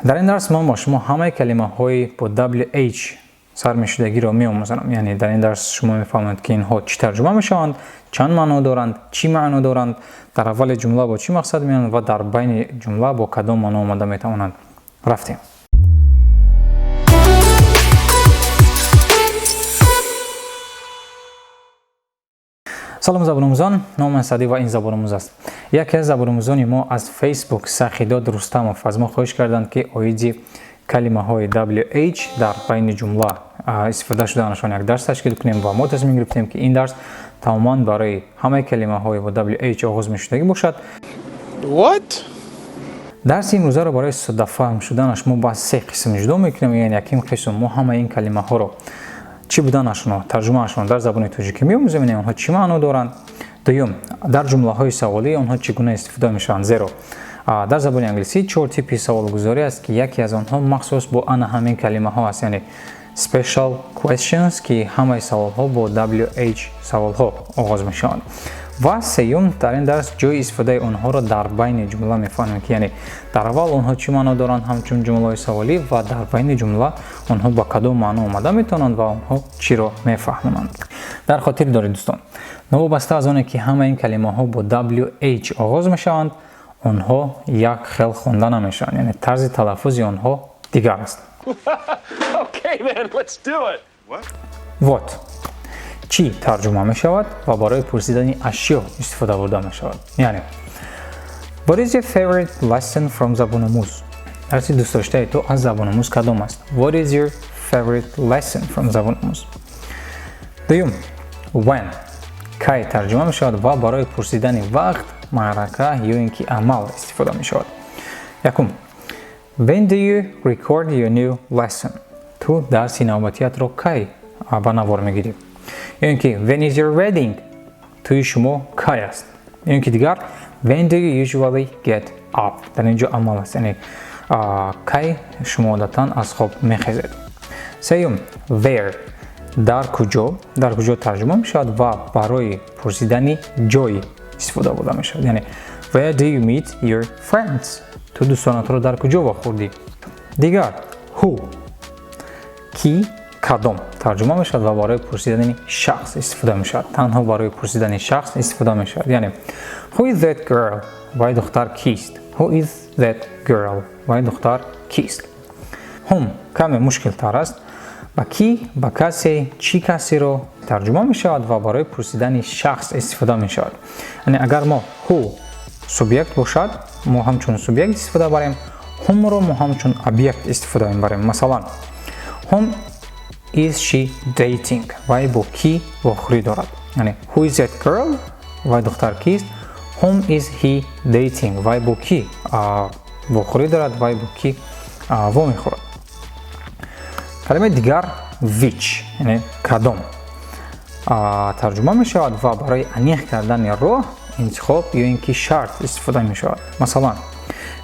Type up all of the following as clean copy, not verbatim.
Дар ин дарс ман бо шумо ҳамаи калимаҳои бо WH сармешудагиро меомӯзонам. Яъне дар ин дарс шумо мефаҳмед, ки инҳо чӣ тарҷума мешаванд, чанд маъно доранд, чӣ маъно доранд, дар аввали ҷумла бо чӣ мақсад меоянд ва дар байни ҷумла бо кадом маъно омада метавонанд. Рафтем. Салом забономӯзон, номи ман Саъдӣ ва ин Забономӯз аст. Яке аз забономӯзони мо аз Facebook Сахидод Рустамов аз мо хоҳиш карданд, ки оиди калимаҳои WH дар байни ҷумла истифода шуданашон як дарс ташкил кунем ва мо тасмим гирифтем, ки ин дарс тамоман барои ҳамаи калимаҳои бо WH оғоз мешудагӣ бошад. What? Дарси имрӯзаро барои соддафаҳм шуданаш мо ба се қисм ҷудо мекунем. Яъне яким қисм мо ҳамаи ин калимаҳоро чӣ буданашонро, тарҷумаашонро дар забони тоҷикӣ меомӯзем, яъне онҳо чӣ маъно доранд. Дуюм, дар ҷумлаҳои саволӣ онҳо чӣ гуна истифода мешаванд, зеро дар забони англисӣ чор типи саволгузорӣ аст, ки яке аз онҳо махсус бо ана ҳамин калимаҳо аст, яъне special questions, ки ҳамаи саволҳо бо WH саволҳо оғоз мешаванд. Ва сеюм, дар ин дарс ҷои истифодаи онҳоро дар байни ҷумла мефаҳмем, ки яъне дар аввал онҳо чӣ маъно доранд ҳамчун ҷумлаҳои саволӣ ва дар байни ҷумла онҳо ба кадом маъно омада метавонанд ва онҳо чиро мефаҳмонанд. Дар хотир доред, дӯстон, новобаста аз оне ки ҳамаи ин калимаҳо бо WH оғоз мешаванд, онҳо як хел хонда намешаванд, яъне тарзи талаффузи онҳо дигар аст. Okay, man, let's do it. What чӣ тарҷума мешавад ва барои пурсидани ашё истифода бурда мешавад. Яъне What is your favorite lesson from Забономӯз? Дарси дӯстдоштаи ту аз Забономӯз кадом аст? What is your favorite lesson from Забономӯз? Дуюм, when кай тарҷума мешавад ва барои пурсидани вақт, маърака ё ин ки амал истифода мешавад. Якум, When do you record your new lesson? Ту дарси навбатиятро кай ба навор мегирӣ? Ё ин ки When is your wedding? Тӯи шумо кай аст? Ё ин ки дигар When do you usually get up? Дар ин ҷо амал аст, яъне кай шумо одатан аз хоб мехезед. Сеюм, where дар куҷо, дар куҷо тарҷума мешавад ва барои пурсидани ҷой истифода бурда мешавад. Яъне Where do you meet your friends? Ту дӯстонатро дар куҷо вохӯрдӣ? Дигар who ки, кадом тарҷума мешавад ва барои пурсидани шахс истифода мешавад. Танҳо барои пурсидани шахс истифода мешавад. Яъне Who is that girl? Вай духтар кист? Who is that girl? Вай духтар кист? Whom каме мушкилтар аст. Ба кӣ, ба касе, чӣ касеро тарҷума мешавад ва барои пурсидани шахс истифода мешавад. Яъне агар мо who субъект бошад, мо ҳамчун субъект истифода барем, whom-ро мо ҳамчун объект истифода мебарем. Масалан, Whom is she dating? Вай бо кӣ вохӯрӣ дорад? Яъне Who is that girl? Вай духтар кист? Whom is he dating? Вай бо кӣ вохӯрӣ дорад? Вай бо кӣ вомехӯрад? Калимаи дигар which, яъне кадом тарҷума мешавад ва барои аниқ кардани роҳ, интихоб ё ин ки шарт истифода мешавад. Масалан,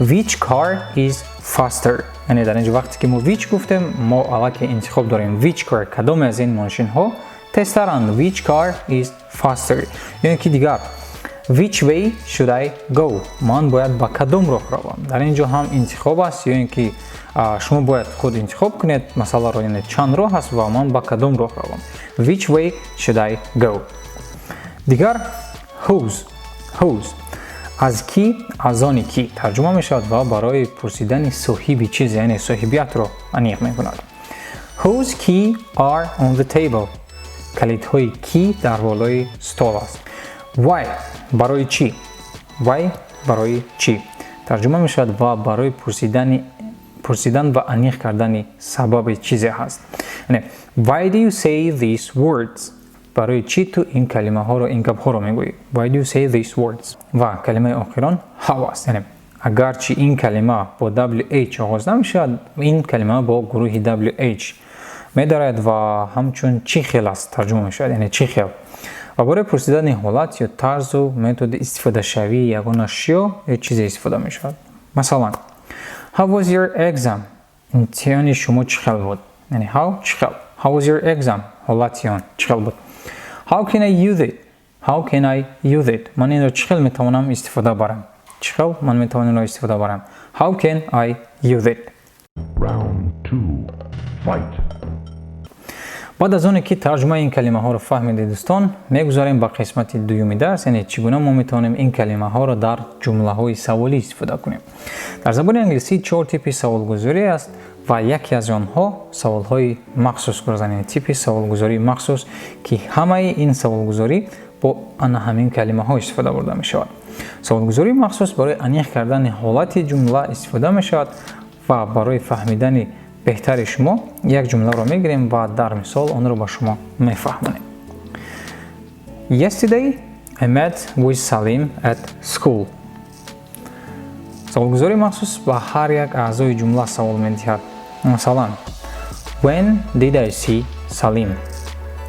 Which car is faster? Яъне дар инҷо вақте ки мо which гуфтем, мо аллакай интихоб дорем. Which car, кадоме аз ин мошинҳо тезтаранд? Which car is faster? Ё ин ки дигар Which way should I go? Ман бояд ба кадом роҳ равам? Дар ин ҷо ҳам интихоб аст, ё ин ки шумо бояд худ интихоб кунед масъаларо, яъне чанд роҳ аст ва ман ба кадом роҳ равам? Which way should I go? Дигар whose, whose аз кӣ, аз они кӣ тарҷума мешавад ва барои пурсидани соҳиби чиз, яъне соҳибиятро аниқ мекунад. Whose key are on the table? Калидҳои кӣ дар болои стол аст? Why барои чӣ, why барои чӣ тарҷума мешавад ва барои пурсидан ва аниқ кардани сабаби чизе ҳаст. Яъне Why do you say these words? Барои чӣ ту ин калимаҳоро, ин гапҳоро мегӯӣ? Why do you say these words? Ва калимаи охирон how аст. Яъне агарчи ин калима бо WH оғоз намешавад, ин калима бо гурӯҳи WH медарад ва ҳамчун чӣ хел аст тарҷума мешавад, яъне чӣ хел, ва барои пурсидани ҳолат ё тарзу методи истифодашавии ягон ашё ё чизе истифода мешавад. Масалан, How was your exam? Имтиҳони шумо чӣ хел буд? Яъне how чӣ хел, How was your exam? Ҳолати он чӣ хел буд? How can I use it? How can I use it? Ман инро чӣ хел метавонам истифода барам? Чӣ хел ман метавонам инро истифода барам? How can I use it? Round two. Fight. Баъд аз оне ки тарҷумаи ин калимаҳоро фаҳмидед, дӯстон, мегузарем ба қисмати дуюми дарс, яъне чӣ гуна мо метавонем ин калимаҳоро дар ҷумлаҳои саволӣ истифода кунем. Дар забони англисӣ чор типи саволгузорӣ аст ва яке аз онҳо саволҳои махсус гузоранд, типи саволгузории махсус, ки ҳамаи ин саволгузорӣ бо ана ҳамин калимаҳо истифода бурда мешавад. Саволгузории махсус барои аниқ кардани ҳолати ҷумла истифода мешавад ва барои фаҳмидани беҳтари шумо як ҷумларо мегирем ва дар мисол онро ба шумо мефаҳмонем. Yesterday I met with Salim at school. Саволгузории махсус ба ҳар як аъзои ҷумла савол медиҳад. Масалан, when did I see Salim?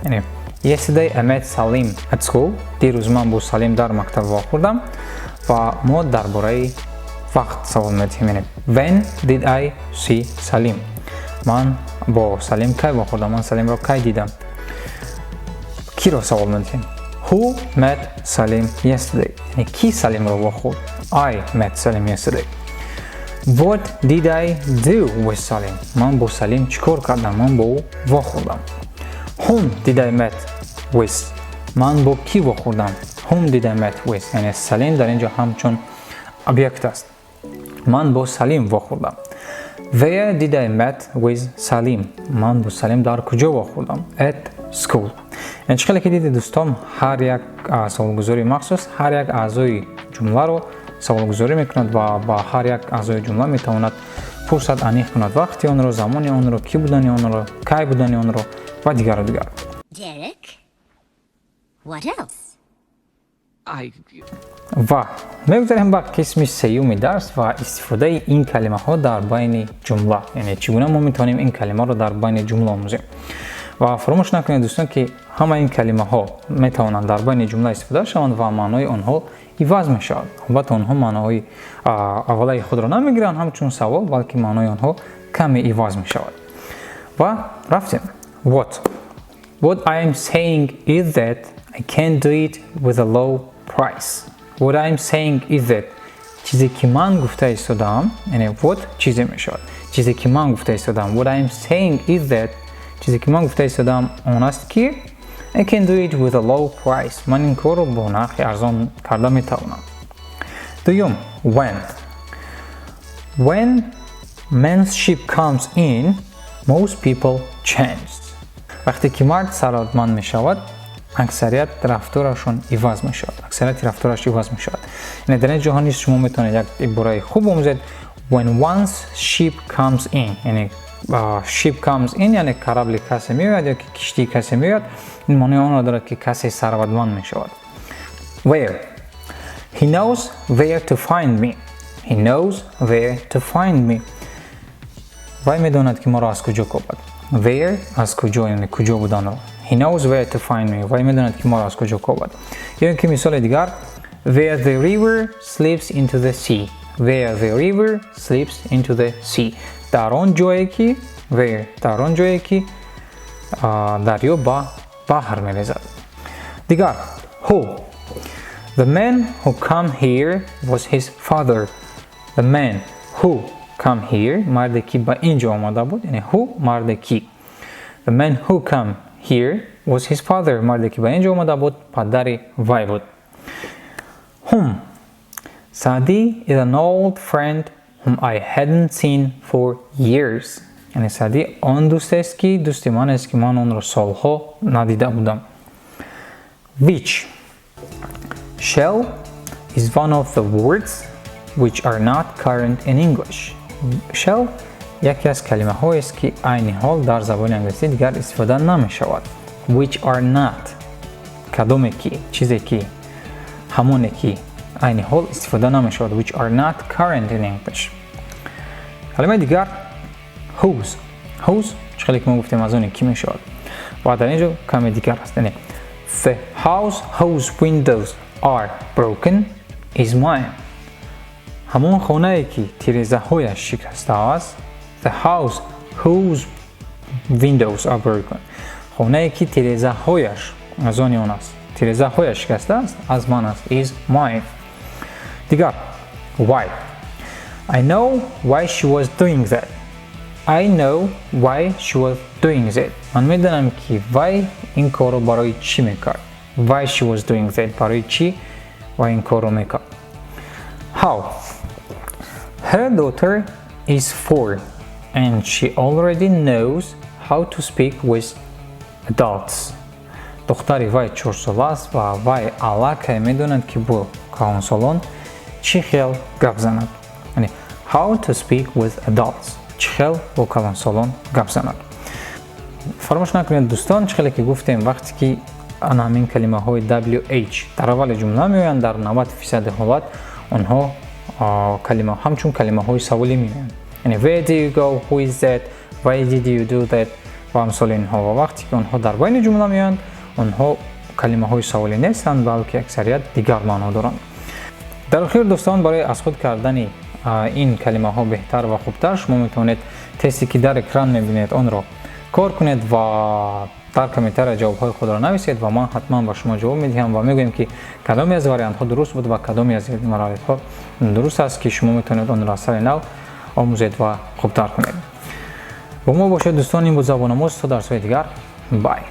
Яъне yesterday I met Salim at school. Дирӯз ман бо Салим дар мактаб вохӯрдам ва мо дар бораи вақт савол медиҳем. Яъне when did I see Salim? Ман бо Салим кай вохӯрдам? Ман Салимро кай дидам? Киро савол медиҳем? Who met Salim yesterday? Яъне ки Салимро вохӯрд? I met Salim yesterday. What did I do with Salim? Ман бо Салим чӣ кор кардам? Ман бо ӯ вохӯрдам. Whom did I met with? Ман бо кӣ вохӯрдам? Whom did I met with? Яъне Салим дар ин ҷо ҳамчун объект аст. Ман бо Салим вохӯрдам. Where did I met with Salim? Ман бо Салим дар куҷо вохӯрдам? At school. Яъне чӣ хеле ки дидед, дӯстон, ҳар як саволгузории махсус ҳар як аъзои ҷумларо саволгузорӣ мекунад ва ба ҳар як аъзои ҷумла метавонад пурсад, аниқ кунад вақти онро, замони онро, кӣ будани онро, кай будани онро ва дигару дигар. Derek? What else? I. Ва мегузарем ба қисми сеюми дарс ва истифодаи ин калимаҳо дар байни ҷумла, яъне чӣ гуна мо метавонем ин калимаро дар байни ҷумла омӯзем. Ва фаромӯш накунед, дӯстон, ки ҳама ин калимаҳо метавонанд дар байни ҷумла истифода шаванд ва маънои онҳо иваз мешавад. Албатта, онҳо маъноҳои аввалаи худро намегиранд ҳамчун савол, балки маънои онҳо каме иваз мешавад. Ва рафтем. What I am saying is that I can't do it with a low price. What I am saying is that, чизе ки ман гуфта истодаам, яъне what чизе мешавад, чизе ки ман гуфта истодаам. What I am saying is that, чизе ки ман гуфта истодаам он аст ки I can do it with a low price. Ман ин корро бо нархи арзон карда метавонам. Дуюм, when. When man's ship comes in, most people change. Вақте ки мард сарватманд мешавад, аксарият рафторашон иваз мешавад, аксарияти рафтораш иваз мешавад. Яъне дар ин ҷоҳо низ шумо метавонед як ибораи хуб омӯзед. When one's ship comes in, яъне ship comes in, яъне корабли касе меояд ё ки киштии касе меояд, ин маънои онро дорад, ки касе сарватманд мешавад. Where. He knows where to find me. He knows where to find me. Вай медонад, ки моро аз куҷо кобад. Where, аз куҷо, яъне куҷо буданро. He knows where to find me. Вай медонад, ки моро аз куҷо кобад. Ё ин ки мисоли дигар: where the river slips into the sea. Where the river slips into the sea. Дар он ҷое ки, where, дар он ҷое ки дарё ба баҳр мерезад. Дигар, who. The man who come here was his father. The man who come here, марде ки ба ин ҷо омада буд, яъне who, марде ки. The man who come here was his father. Марде ки ба ин ҷо омада буд, падари вай буд. Whom. Sadi is an old friend whom I hadn't seen for years. Яъне Саъдӣ он дӯст аст, ки дӯсти ман аст, ки ман онро солҳо надида будам. Which. Shall is one of the words which are not current in English. Shall яке аз калимаҳоест, ки айни ҳол дар забони англисӣ дигар истифода намешавад. Which are not, кадоме ки, чизе ки, ҳамоне ки айни ҳол истифода намешавад. Which are not current in English. Калимаи дигар, whose. Whose, чӣ хеле ки мо гуфтем, аз оне ки мешавад ва дар ин ҷо каме дигар аст. Яъне the house whose windows are broken is mine. Ҳамон хонае ки тирезаҳояш шикастааст. The house whose windows are broken, хонае ки тирезаҳояш аз они он аст, тирезаҳояш шикастааст, аз ман аст, is mine. Дигар, why. I know why she was doing that. I know why she was doing that. Ман медонам, ки вай ин корро барои чӣ мекард. Why she was doing that. Барои чӣ вай ин корро мекард. How. Her daughter is 4 and she already knows how to speak with adults. Духтари вай 4сола аст ва вай аллакай медонад, ки бо калонсолон чӣ хел гап занад. Яъне how to speak with adults. Чӣ хел бо калонсолон гап занад. Фаромӯш накунед, дӯстон, чӣ хеле ки гуфтем, вақте ки ана ҳамин калимаҳои WH дар аввали ҷумла меоянд, дар 90 фисади ҳолат онҳо калима ҳамчун калимаҳои саволӣ меоянд. Яъне where do you go, who is that, why did you do that ва амсоли инҳо. Ва вақте ки онҳо дар байни ҷумла меоянд, онҳо калимаҳои саволӣ нестанд, балки аксарият дигар маъно доранд. Дар охир, дӯстон, барои аз худ кардани ин калимаҳо беҳтар ва хубтар шумо метавонед тесте, ки дар экран мебинед, онро кор кунед ва дар комментария ҷавобҳои худро нависед ва ман ҳатман ба шумо ҷавоб медиҳам ва мегӯем, ки кадоме аз вариантҳо дуруст буд ва кадоме аз вариантҳо дуруст аст, ки шумо метавонед онро аз сари нав омӯзед ва хубтар кунед. Бо мо бошед, дӯстон. Ин буд Забономӯз. То дарсҳои дигар, bye.